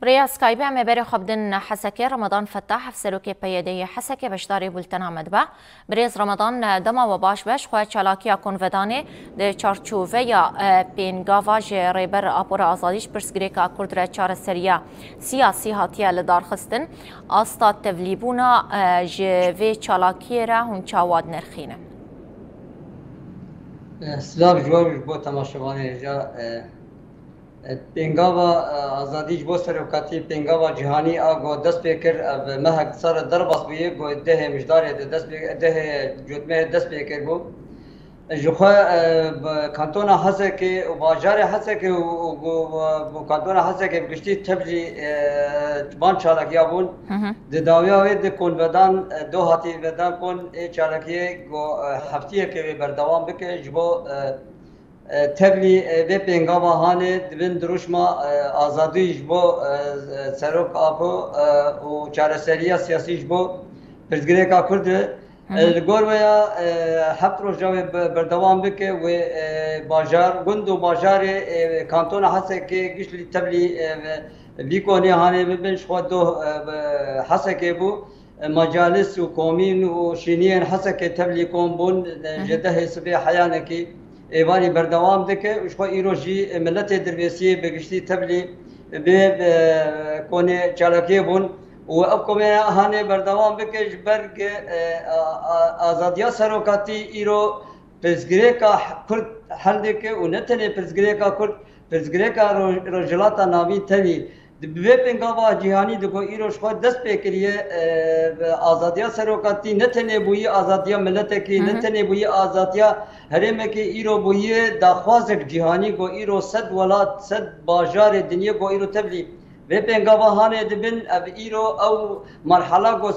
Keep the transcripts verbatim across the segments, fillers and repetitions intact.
Rêya Skype em ê berê xwe bidin Hesekê. Ramadan Fetah, Hevserokê P Y D'yê Hesekê, beşdarê bultena me dibe. Birêz Ramadan, dema we baş be. Ji xwe çalakiya konvedanê di çarçoveya, e, pêngava ji Rêber Apo re Azadî ji pirsgirêka Kurd re çareseriya siyasî hatiye lidarxistin. Asta tevlîbûna, e, ji vê çalakiyê re hûn çawa dinirxînin? Eh, silav ji we û ji bo temaşevanê hêja. Eh, eh, pêngava, eh, azadî ji bo serokatî, pêngava cîhanî a ku dest pê kir, ev mehek sar derbas bûye, ku dehê Mijdarê de dest pê, dehê Cotmehê dest pê kir bû. Ji xwe, eh, bi kantona Hesekê û bajarê Hesekê û, û, û, û kantona Hesekê bi giştî tevlî, eh, van çalakiya bûn. Hı hı. Di dawiya wê di konvedan, eh, do hatî vedan kon ê çalakiyê ku, eh, heftiyekê wê berdewam bike ji bo, eh, eh, tevlî, eh, vê pêngava hanê di bin dirûşma, eh, azadî ji bo, eh, Serok Apo, eh, û çareseriya siyasî ji bo pirsgirêka Kurd e. Hı hı. Eh, li gor wê ya, eh, heft roja wê be-, berdewam bike wê, eh, bajar, gund û bajarê, eh, kantona Hesekê giştî tevlî, eh, vî konê hanê bibin ji xwe doh, eh, bi Hesekê bû. E, macalis û komîn û şîniyên Hesekê tevlî kom bûn, e, Hı hı. ji dehê sibê heyanekî êvarî berdewam dike û ji xwe îro jî, e, miletê Dirbêsiyê bi giştî tevlî bi, e, konê çalakiyê bûn û ev komê hanê berdewam bike ji ber ku, e, a, a, azadiya serokatî îro pirsgirêka Kurd hel dike û ne tenê pirsgirêka Kurd, pirsgirêka Ro-, Rojhilata Navîn tevî. Di, bi vê pêngava cîhanî di ku îro ji xwe dest pê kiriye, e, bi azadiya serokatî ne tenê bûyî azadiya miletekî, Hı ne hı. tenê bûyî azadiya herêmekî, îro bûyî daxwazek cîhanî ku îro sed welat, sed bajarê dinyê ku îro tevlî vê pêngava hanê dibin, ev îro ew merhala ku,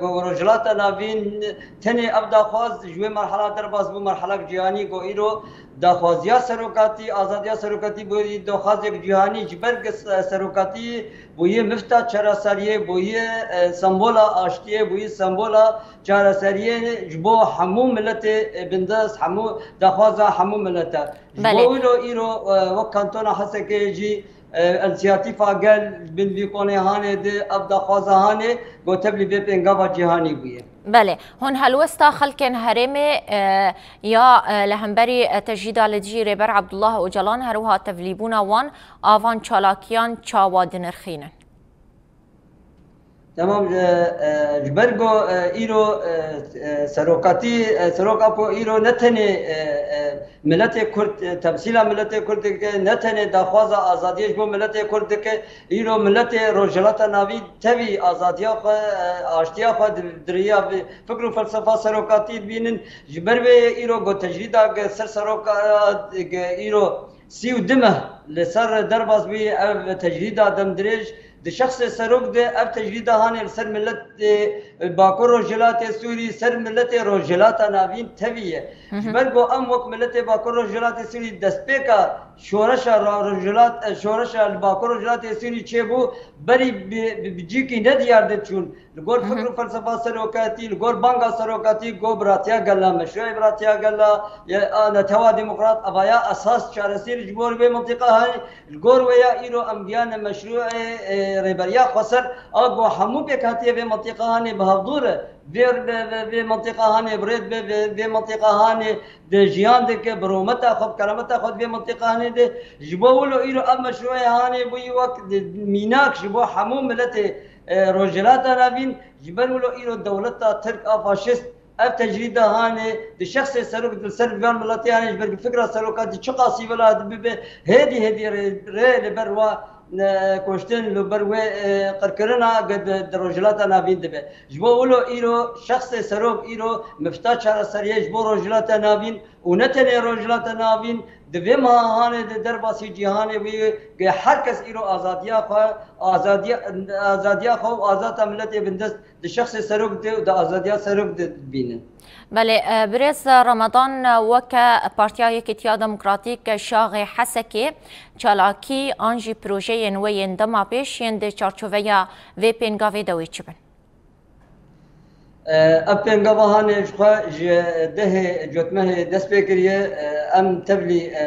ku Rojhilata Navîn tenê ev daxwaz ji wê merhala derbas bû, merhalek cîhanî ku îro daxwaziya serokatî, azadiya serokatî bûyî daxwazek cîhanî ji ber ku se-, serokatî bûyî mifta çareseriyê, bûyî, e, sembola aştiyê, bûyî sembola çareseriyê ji bo hemû miletê, e, bindest, hemû daxwaza hemû milete. Ji Belê. bo wilo îro, e, wek kantona Hesekê jî, e, însiyatîfa gel bin vî konê hanê di ev daxwaza hanê ku tevlî vê pêngava cîhanî bûye. Belê. Hûn helwesta xelkên herêmê, e, ya, e, li hemberî, e, tecrîda li dijî Rêber Abdullah Ocalan, her wiha tevlîbûna wan a van çalakiyan çawa dinirxînin? Tamam, e, e, ji ber ku, e, îro, e, e, serokatî, e, Serok Apo îro ne tenê, e, e, miletê Kurd, e, temsîla miletê Kurd dike, ne tenê daxwaza azadiyê ji bo miletê Kurd dike, îro miletê Rojhilata Navîn tevî azadiya xwe, e, aştiya xwe di, di riya vê fikr û felsefa serokatî dibînin. Ji ber vê yê îro ku tecrîda ku ser seroka, e, ku îro sî û du meh li ser derbas bûyî, ev tecrîda demdirêj di şexsê serok de, ev tecrîda hanê li ser miletê Bakur Rojhilatê Sûrî, ser miletê Rojhilata Navîn tevî ye. Hı hı. Ji ber ku em wek miletê Bakur Rojhilatê Sûrî destpêka şoreşa ra-, Rojhilat-, e, şoreşa li Bakur Rojhilatê Sûrî çêbû, berî bi, bi, bi cîkî nediyar diçûn. Li gor Hı hı. fikr û felsefa serokatî, li gor banga serokatî, go biratiya gela, meşruê biratiya gela, ya, a, netewa demokrat, avaya esas çareserî ji bo vê mintiqa hanê. Li gor wê ya îro em giyane meşruê, e, rêberiya xweser, a go hemû pêkhatiye vê mintiqa hanê bi hevdû re, vê, vê, vê, vê mintiqa hanê bi rê dibe, vê, vê mintiqa hanê di jiyan dike, bi rûmeta xwe, bi kerameta xwe di vê mintiqa hanê de. Ji bo wilo îro ev meşruê hanê bûyî wek di, mînak ji bo hemû miletê, e, Rojhilata Navîn, ji ber wilo îro dewleta Tirk a faşîst ev tecrîda hanê di şexsê serok di ser van miletê hanê ji ber ku fikra serokatî çiqasî vila dibibe, hêdî hêdî rê, rê li ber wa, e, koştin, li ber wê, e, qirkirina di, di Rojhilata Navîn dibe. Ji bo wilo îro şexsê serok îro mifta çareseriyê ji bo Rojhilata Navîn û ne tenê Rojhilata Navîn di vê meha hanê de derbasî cîhanê bûye ku her kes îro azadiya xwe, azadiya, azadiya xwe û azata miletê bindest di şexsê serok de û di azadiya serok de dibîne. Belê, e, birêz Ramadan, e, weke Partiya Yekîtiya Demokratîk, e, Şaxê Hesekê, çalakî an jî projeyên we yên dema pêş yên di çarçoveya vê pêngavê de wê çi bin? E, ev pêngava hanê ji xwe ji dehê Cotmehê dest pê kiriye. E, em tevlî, e,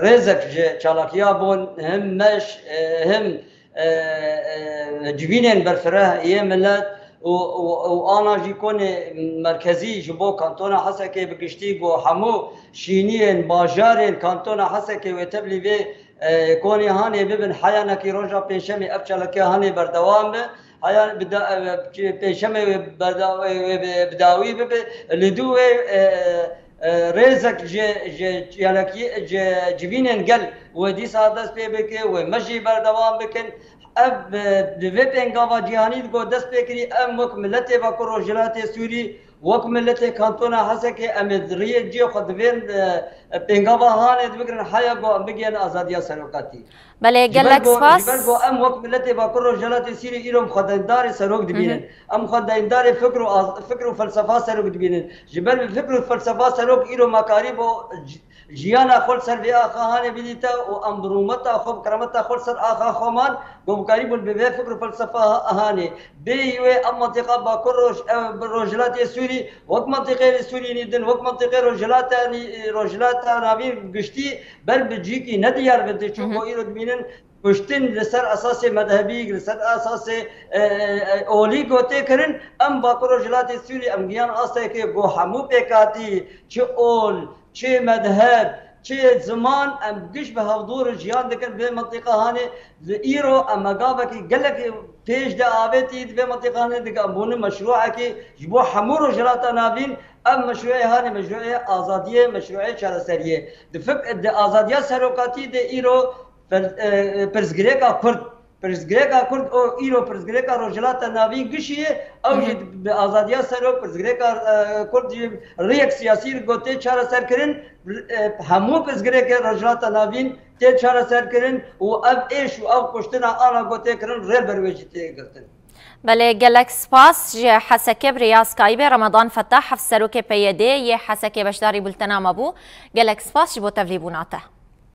rêzek ji çalakiya bûn, him meş, e, him e, e, civînên berfireh yê milet û, û, û ana jî konê merkezî ji bo kantona Hesekê bi giştî ku hemû şîniyên bajarên kantona Hesekê wê tevlî vê, e, konê hanê bibin. Heyanekî roja pêşemê ev çalakî hanê berdewam be. Heya bi da-, e, pêşemê wê berda-, wê, wê bi, bi dawî bibe. Li dû wê, e, e, rêzek ji, ji çalakî, ji civînên gel wê dîsa dest pê bike, wê me jî berdewam bikin. Ev, e, di vê pêngava cîhanî de ku dest pê kirî, em wek miletê Bakur Rojhilatê Sûrî, wek miletê Kantona Hesekê, em ê di riyê cihê xwe di vê, e, pêngava hanê de bigirin, heya ku em bigihên azadiya serokatî. Belê, gelek spas. Ji ber ku em wek miletê Bakur Rojhilatê Sûrî îro em xwe deyndarê serok dibînin. Em xwe deyndarê fikr û az-, fikr û felsefa serok dibînin. Ji ber bi fikr û felsefa serok îro me karî bo ji-, jiyana xwe li ser vê axa hanê bidîte û em bi rûmeta xwe, bi keremeta xwe li ser axa xwe man, ku em karîbûn bi vê fikr û felsefa ha-, hanê. Bêyî wê em mentiqa Bakur Roj-, ev, bi Rojhilatê Sûrî, wek mentiqeyê Sûrî nî din, wek mentiqê Rojhilata nî-, Rojhilata Navîn giştî ber bi cîkî nediyar bidin. Çunku îro dibînin kuştin li ser esasê medhebî, li ser esasê, e, e, e, olî ku tê kirin, em Bakur Rojhilatê Sûrî em giyan astekê ku hemû pêkhatî, çi ol, çi medheb, çi ziman, em giş bi hevdûr jiyan dikin vê mentiqa hanê. Li îro em megavekî gelekî pêş de avêtî di vê mentiqa hanê dike, em bûne meşrûekî ji bo hemû Rojhilata Navîn, ev meşrûê hanê meşrûê azadiyê, meşrûê çareseriyê. Di fik-, di azadiya serokatî de îro Fel-, e, e, pirsgirêka Kurd. Pirsgirêka Kurd, o îro pirsgirêka Rojhilata Navîn gişî ye, ew jî bi azadiya serok pirsgirêka, e, Kurd jî rêyek siyasî li got tê çareserkirin, e, hemû pirsgirêkê Rojhilata Navîn tê çareserkirin û ev êş û ev kuştina ana got tê kirin rê li ber wê jî tê girtin. Belê, gelek spas ji Hesekê bi rêya Skypeê Ramadan Fetah, hevserokê P Y D'ê yê Hesekê beşdarî bultena me bû. Gelek spas ji bo tevlîbûna te.